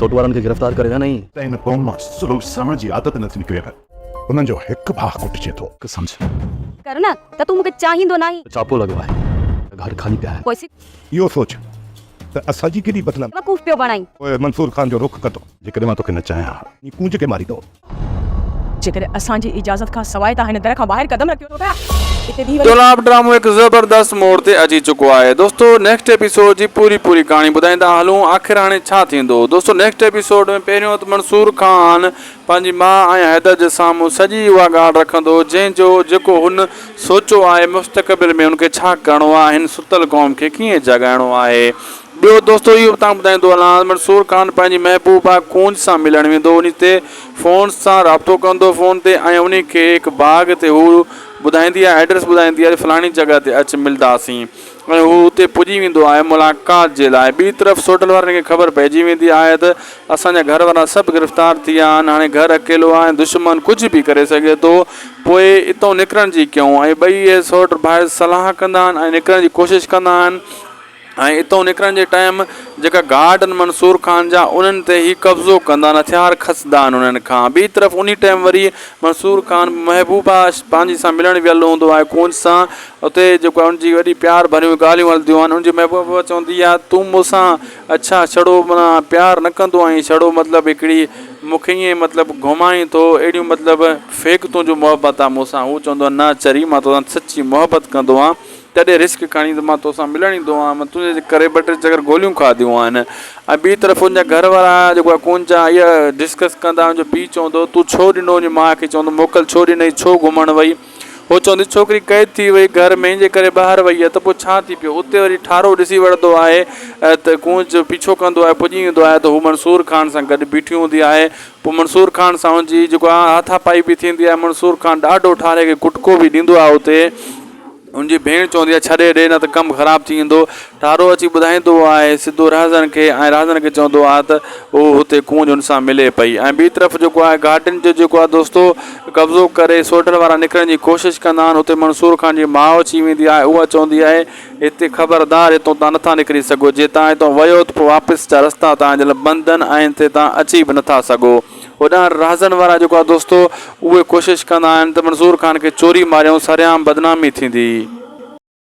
سوٽ وارن کي گرفتار ڪري ويا نه. ته هن قوم مان سلو سهڻ جي عادت نه ٿي نڪري. انهن جو هڪ ڀاء ڪٽجي ٿو. هڪ سمجهه. ڪر نه ته تون مون کي چاهيندو ناهين. چاپو لڳو آهي. گهر خالي پيا آهن. پوء سڌ. اهو سوچ ته اسان جي ڪيڏي بدنامي. بيوقوف پيو بڻائين. پوء منصور خان جو رخ ڪندو. جيڪڏهن مان توکي نه چاهيان ها. ۽ ڪونج کي ماريندو. جيڪڏهن اسان جي اجازت کان سواء توهان هن در کان ٻاهر قدم رکيو ته اتي بيهي وڃو. دولاب ڊرامو هڪ زبردست موڙ تي اچي چڪو آهي دوستو نيڪسٽ ايپيسوڊ جي پوري پوري ڪهاڻي ٻڌائيندا هلون آخر هاڻي ڇا ٿيندو دوستو نيڪسٽ ايپيسوڊ ۾ پهريون ته منصور خان پنهنجي ماء ۽ حيدر جي سامهون سڄي اها ڳالهه رکندو جنهن جو جيڪو هن سوچيو آهي مستقبل ۾ هن کي ڇا ڪرڻو آهي هن ستل قوم کي ڪيئن جاڳائڻو آهي ٻيو دوستو اهو به توهان ٻڌائيندو هلان ته منصور خان پنهنجي محبوبه ڪونج سان ملڻ ويندو انهي تي فون سان رابطو ڪندو فون تي ۽ انهي کي هڪ باغ تي هو ٻڌائيندي آهي ايڊريس ٻڌائيندي آهي فلاڻي جڳهه تي اچ ملداسين ۽ هو اتي پڄي ويندو آهي ملاقات جي لاء ٻي طرف سوڍل وارن کي خبر پئجي ويندي آهي ته اسان جا گهر وارا سڀ گرفتار ٿي ويا آهن هاڻي گهر اڪيلو آهي ۽ دشمن ڪجهه به ڪري سگهي ٿو پوء اتئون نڪرڻ جي ڪيون ۽ ٻئي اهي سوڍ ڀائر صلاح ڪندا آهن ۽ نڪرڻ جي ڪوشش ڪندا آهن ۽ اتئون نڪرڻ جي ٽائيم جيڪا گارڊ آهن منصور خان جا انهن تي هي قبضو ڪندا آهن هٿيار کسندا آهن انهن کان ٻي طرف انهي ٽائيم وري منصور خان محبوبه پنهنجي سان ملڻ ويل هوندو آهي ڪونج سان اتي جيڪو آهي ان جي وڏي پيار ڀريون ڳالهيون هلنديون آهن ان جي محبوبه چوندي آهي تون مون سان اڇا ڇڙو معنيٰ پيار نه ڪندو آهين ڇڙو مطلب هڪڙي مون کي ائين مطلب گهمائين ٿو اهڙيون مطلب فيڪ تنهنجو محبت آهي مون سان هو چوندو آهي نه چري مان توسان سچي محبت ڪندو آهيان تڏهن رسڪ کڻي ته مان توسان ملڻ ايندو آهيان، مان تنهنجي ڪري ٻه ٽي چڪر گوليون کاڌيون آهن ۽ ٻي طرف ان جا گهر وارا جيڪو آهي ڪونج جا اها ڊسڪس ڪندا ان جو پيء چوندو تو ڇو ڏنو ان جي ماء کي چوندو موڪل ڇو ڏنئي ڇو گهمڻ وئي هو چوندي ڇوڪري قيد ٿي وئي گهر ۾ جي ڪري ٻاهر وئي آهي ته پوء ڇا ٿي پيو اتي وري ٺارو ڏسي وٺندو آهي ته ڪونج پيڇو ڪندو آهي پڄي ويندو آهي ته هو منصور خان سان گڏ بيٺي هوندي آهي پوء منصور خان سان ان جي جيڪو آهي هاٿاپائي به ٿيندي آهي منصور خان ڏاڍو ٺاري کي ڪٽڪو به ڏيندو آهي اتي ان جي ڀيڻ چوندي آهي ڇڏي ڏي نه ته ڪم خراب ٿي ويندو. ٺارو اچي ٻڌائيندو آهي سڌو رهزن کي ۽ رهزن کي چوندو آهي ته هو هتي ڪونج ان سان ملي پئي ۽ ٻي طرف جيڪو آهي گارڊن جو جيڪو آهي دوستو قبضو ڪري سوڍل وارا نڪرڻ جي ڪوشش ڪندا آهن اتي منصور خان جي ماء اچي ويندي آهي اها چوندي آهي هتي خبردار هتون تان نٿا نڪري سگهو جي تان هتون ويو ته پوء واپس جا رستا تان جي لاء بند آهن ۽ هتي تان اچي به نٿا سگهو. هوڏانهن رهزن وارا جيڪو آهي دوستو اهي ڪوشش ڪندا آهن ته منصور خان کي چوري ماريائون سرعام بدنامي ٿيندي.